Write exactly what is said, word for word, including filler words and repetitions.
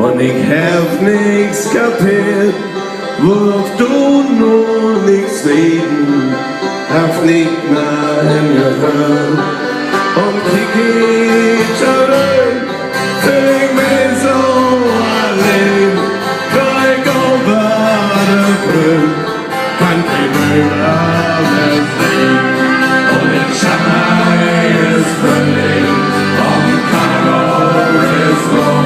Un ik heff nix kapeert, wullt du nu nix weten, heff nich mehr henhöört. Un kiek ik torüch, föhl ik mi so alleen, dor ik över de Brück kann keen Mööv mehr sehn. Un ik schall es Fröhling, un Karneval is rut.